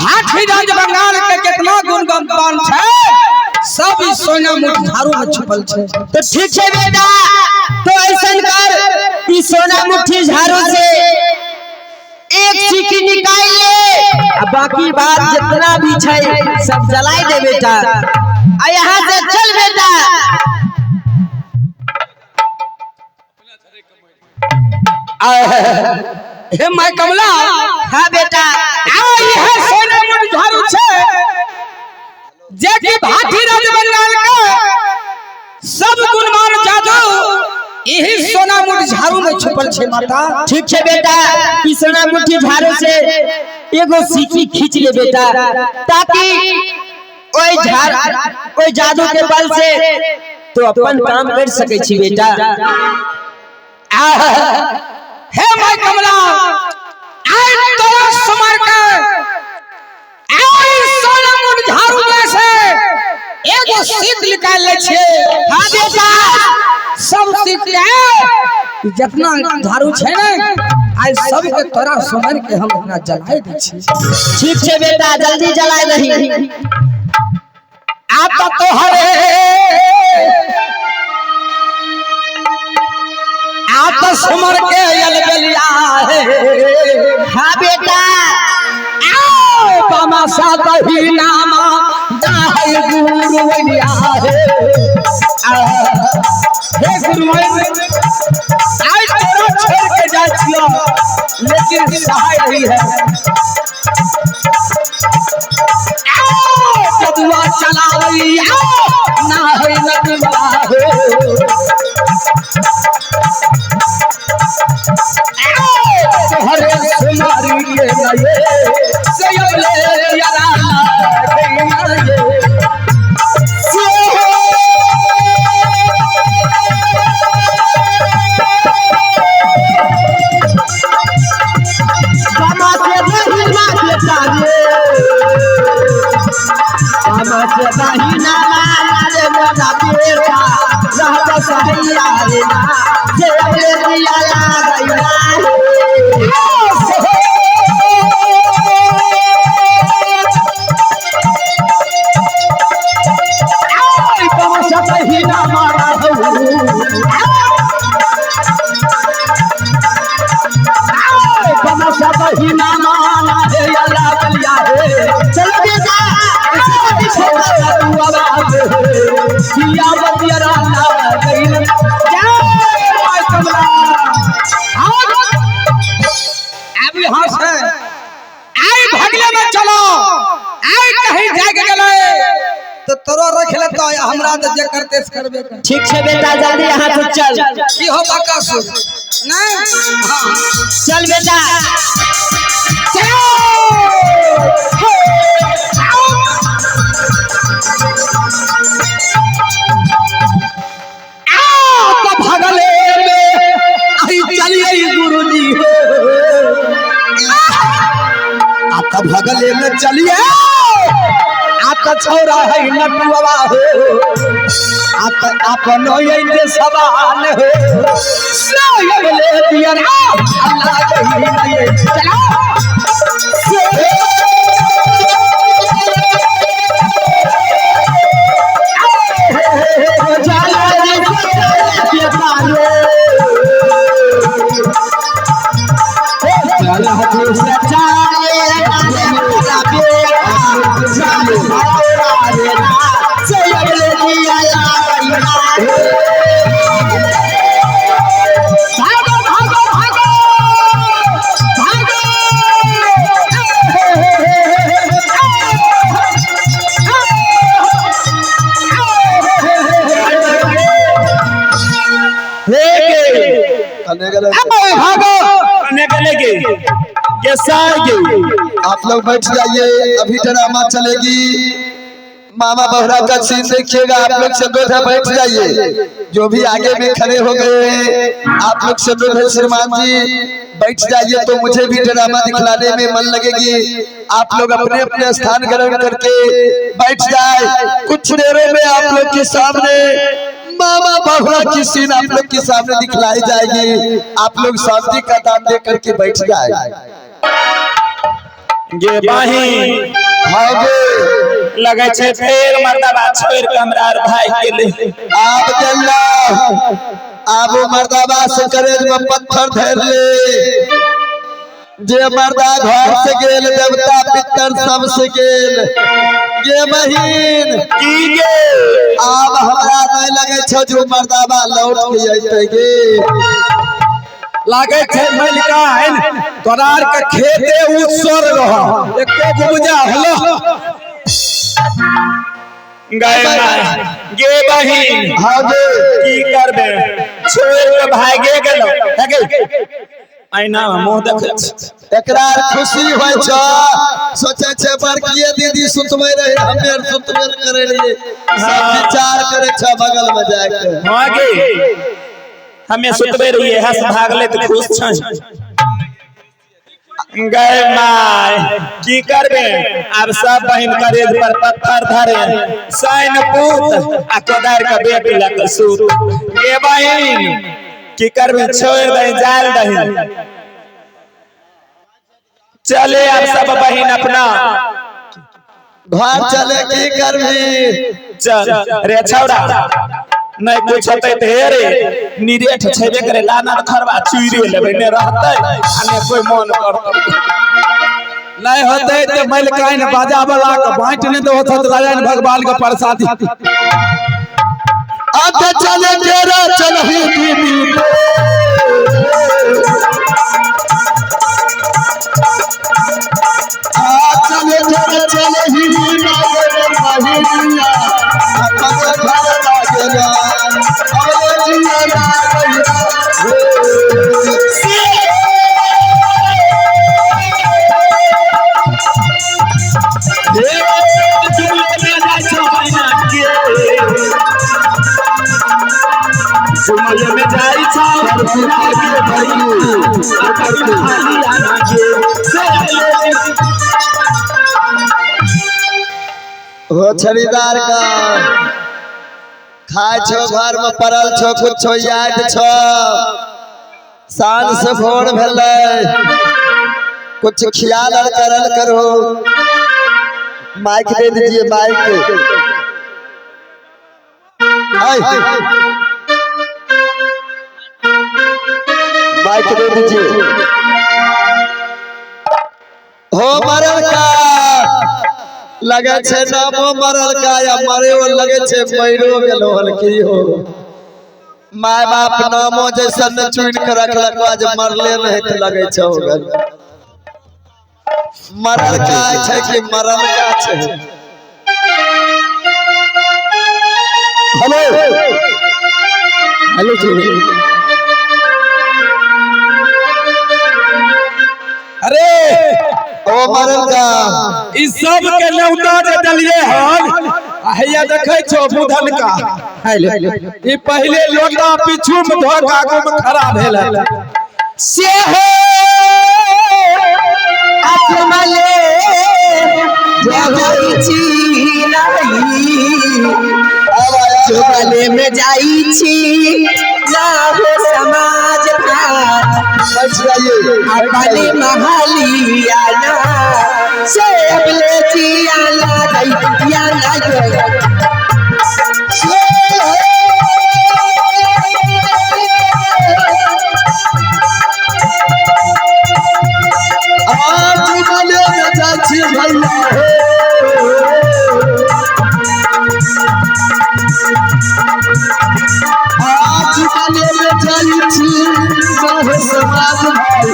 भाठी राज बंगाल के कितना गुण गमपान छै, सब ई सोना मुठ झाड़ू में छुपल छै। तो ठीक है बेटा, तो ऐसा कर, ई सोना मुट्ठी झाड़ू से एक सिक्की निकाल ले, आ बाकी बात जितना भी छै सब जलाई दे बेटा, आ यहाँ से चल बेटा। हे my Kamla. हाँ बेटा। आ यह सोना मुठ झाड़ू छै जे कि भाठी राज बंगाल के सब गुणमान जादू यही सोना मुठ झाड़ू में छुपल छै माता। ठीक है बेटा, ई सोना मुट्ठी झाड़ू से एगो सिक्की खींच ले बेटा, ताकि ओई झाड़ ओई जादू के बल से तो अपन काम कर सके छी बेटा। हे my कमला, आइ तोरा सुमर के आइ सोना मुठ झाड़ू में से एगो सीख निकाल ले छियै। हाँ बेटा। सब सीख के जितना झाड़ू छै ने, आइ सबके तोरा सुमर के हम अपना जलाए दै छी। ठीक है बेटा, जल्दी जलाए दही। आता तोहरे आता सुमर के अलबलिया है। हाँ बेटा। आओ बामा सा दही नामा जाहे गुरुवैया हे। हे गुरुवैया, आज तोरा छोड़ के जा छियो, लेकिन सहाय नहीं है। आओ जदुआ चलावैया ना है नदुआ हो। तोहरे सुमारी के नये से ले यारा गैया ये। बामा से दही ना बेटा रे, बामा से दही ना माना रे मोरा बेटा, रहत सहैया रे ना, से अबले दिया ला गैया हे। आई बामा से दही ना माना हो। आई बामा से दही ना माना हे अल्लाह बलिया हे। चलो बेटा, इसी को पीछे छोड़ा तू आवाज हे, सिया बतिया ला गई। जय my कमला। अब यहाँ से आई भगले में चलो, आई कहीं जाके गेले तो तोरो रख ले, तो हमरा तो जे करते से करबे कर। ठीक है बेटा, जल्दी यहाँ से चल। की हो बाकासुर नहीं? हाँ चल बेटा। चलो। हे, आओ। आओ तो भगले में आई चलिए गुरुजी हो। आता भगले में चलिए, आता छौरा है नटुआ हो, आता अपनो ये सवाल हो, से ले दिया ना अल्लाह कही ये चलो। चला रे बेटा रे, चला रे चले रे मोरा बेटा, चल छौरा रे ना, से अबले दिया ला गैया हे। भागो भागो भागो भागो। कने गले भागो कने गले के कैसा के आप लोग बैठ जाइए, अभी ड्रामा चलेगी। मामा बहुरा का सीन देखिएगा, आप लोग से अनुरोध है बैठ जाइए। जो भी आगे में खड़े हो गए हैं, आप लोग से अनुरोध है श्रीमान जी बैठ जाइए, तो मुझे भी ड्रामा दिखलाने में मन लगेगी। आप लोग अपने अपने स्थान ग्रहण करके बैठ जाए। कुछ देरों में आप लोग के सामने मामा बहुरा की सीन आप लोग के सामने दिखलाई जाएगी। आप लोग शांति का दान दे करके बैठ जाए। गे बहिन। हाँ गे। लगे छे फेर मर्दाबा छोड़ के हमरा आर भाग गेलै। आब गेला, आब ओ मर्दाबा से करेज में पत्थर धर ले। जे मर्दा घर से गेल देवता पितर सब से गेल। गे बहिन की गे? आब हमरा नहीं लगे छो जो मर्दाबा लौट के अइते गे। लागे छे मलिकाइन तोरा आर के खेते उसर रह, एको उपजा होलो। गए माय गे बहिन। हाँ गे। की करबे, छोड़ के भागे गेलो। ऐना मुंह देखै छी। एकरा खुशी होइ छ, सोचे छे बड़किए दीदी सुतबै रहे, हमे आर सुतबे न करे रहिए। सब विचार करे छ बगल में जाके। हाँ गे, हमे सुतबे रहिए, हंस भागले तो खुश छ। गए my की करबे, आब सब बहिन करेज पर पत्थर धरे, सैन पूत आ कोदार के बेटी लग के सूत। गे बहिन की करबे, छोड़ दही जाल दही। चले अब सब बहिन अपना घर चले। की करबी? चल रे छौड़ा, नहीं कुछ होते ते हे रे निरेठ छेबे करे, लाना खरबा चुइरे लेबै, ने रहतै आ ने कोई मन करतै। नहीं होते ते मलिकाइन बाजा वाला के बांट नहीं दो सत्यनारायण भगवान के प्रसादी। आते चले केरा चलही दीदी। आ चले केरा चलही बहिनिया, अपन घर लागेला अबले जिया लागेला। जुमल में जाई छौ हो छड़ीदार का खाय छो, घर में पड़ल छो, कुछ याद छो, साँझ से भोर भेलै, कुछ ख्याल और करल करो। माइक दे दीजिए, माइक। माइक दे दीजिए। हो मरल का लगे छे नामो मरल का, या मरे हो लगे छे मरो गेलो हल की हो। My बाप नामो जैसन न चुन के रखलक, आज मरले नहीं तो लगे छे हो गेल। मरल का छे कि मरल का छे? हेलो हेलो जी। अरे ओ मरल का इस सब के न्योता जे दलिए हन, हैया देखै छो बुधन का। हेलो। ई पहले लोटा पीछू में धो के आगू में खड़ा भेल हन। से हो आत्मले जाई छी नहीं, चुगले में जाई छी ना हो समाज भात। बैठ जाइए। अपने महलिया ना से अबले जिया लगाई या लगाई। आज मले में जाइ छी भैया हो। आज मले में जाइ छी हो समाज भाई,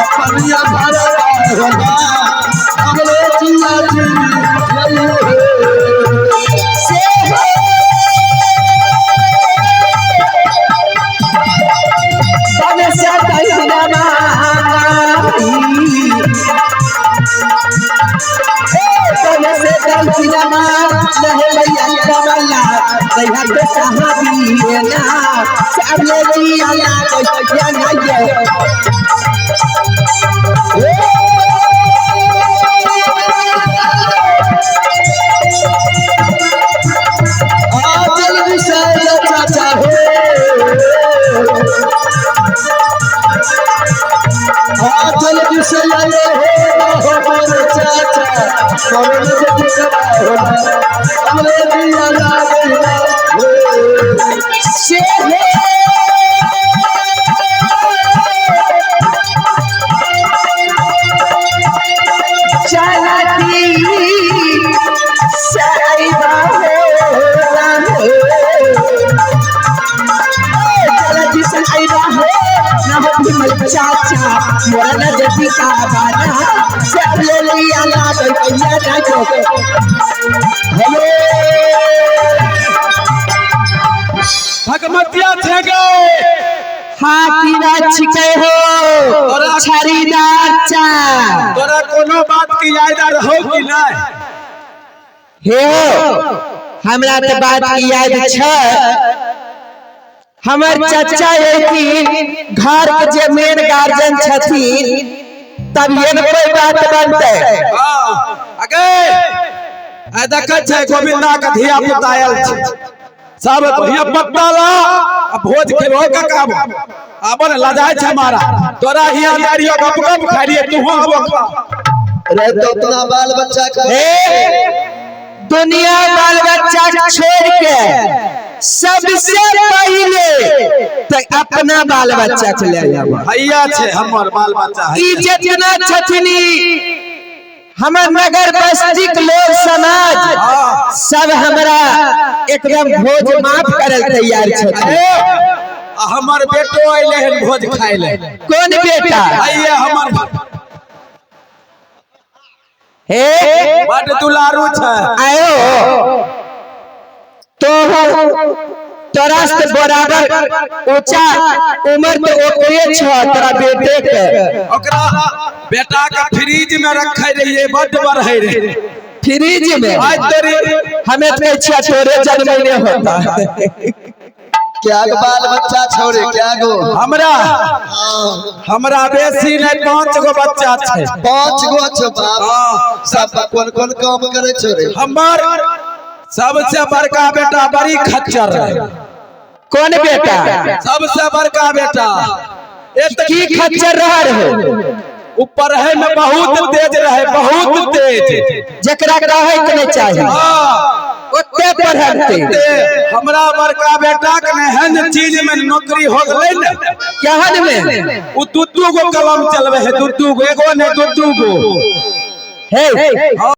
अपन घर होगा अबले जिया जी हो। से हो तने से दहिना माई, तने से दहिना नहीं भैया कमला भैया के सहाबी ना से अबले जिया लगाई या नहीं। आजल विषय चाचा हो, आजल विषय हो, हो मोर। मोरे नजदीक होला हमरे दिया लागैला हो। से हे चलती साईबा हो राम हो। चलती साईबा हो ना हो विमल चाचा मोरा नजदीक बाना सब ले लिया लागल कैया नाचो। हेलो भगमतिया छे गए। हाथी ना छिके हो छरीदार चा। तोरा कोनो बात की याद रहो कि नहीं? हे हो हमरा तो बात की याद छै। हमर चाचा एथिन घर के जे मेन गार्जियन छथिन तब ये ने कोई बात बनते। हाँ, अगे आ देखै छै गोविंदा के धिया पुता आयल छै सब धिया पुता ला आ भोज खेबो काका आबो ने लजाय छै मारा तोरा हिया दारियो गप गप खाइ रहिए तू आबो। रे तो अपना बाल बच्चा का हे दुनिया बाल बच्चा छोड़ के सबसे पहले तो अपना बाल बच्चा के ले आबो। हैया छै हमर बाल बच्चा है। ई जितना छथिन हमर नगर बस्ती के लोग समाज सब हमरा एकदम भोज माफ करल तैयार छथिन। आ हमर बेटो अइले हन भोज खाइ ले। कौन बेटा? हैया हमर हे बड दुलारू छै। आयो तो तोरा से बराबर ऊंचा उम्र तो ओकरे छ तोरा बेटे के। ओकरा बेटा के फ्रिज में रखे रहिए बड बढ़े रहे फ्रिज में आज तोरी हमें तो कहै छियै तोरे जन्म नहीं होता। क्या गो बाल बच्चा छोड़े क्या गो? हमरा हमरा बेसी नहीं 5 गो बच्चा छै। 5 गो छो बाप। सब कौन कौन काम करे छोड़े? हमर सबसे बड़का बेटा बड़ी खच्चर रहे। कौन बेटा? सबसे बड़का बेटा की खच्चर रह रहे? ऊपर है में बहुत तेज रहे बहुत तेज जकरा कहे के नहीं चाहिए ओते पढ़ते। हमरा बड़का बेटा के एहन चीज में नौकरी हो गेलै ने। केहन में? उ 2-2 गो कलम चलबे है 2-2 गो एगो नहीं 2-2 गो। हे।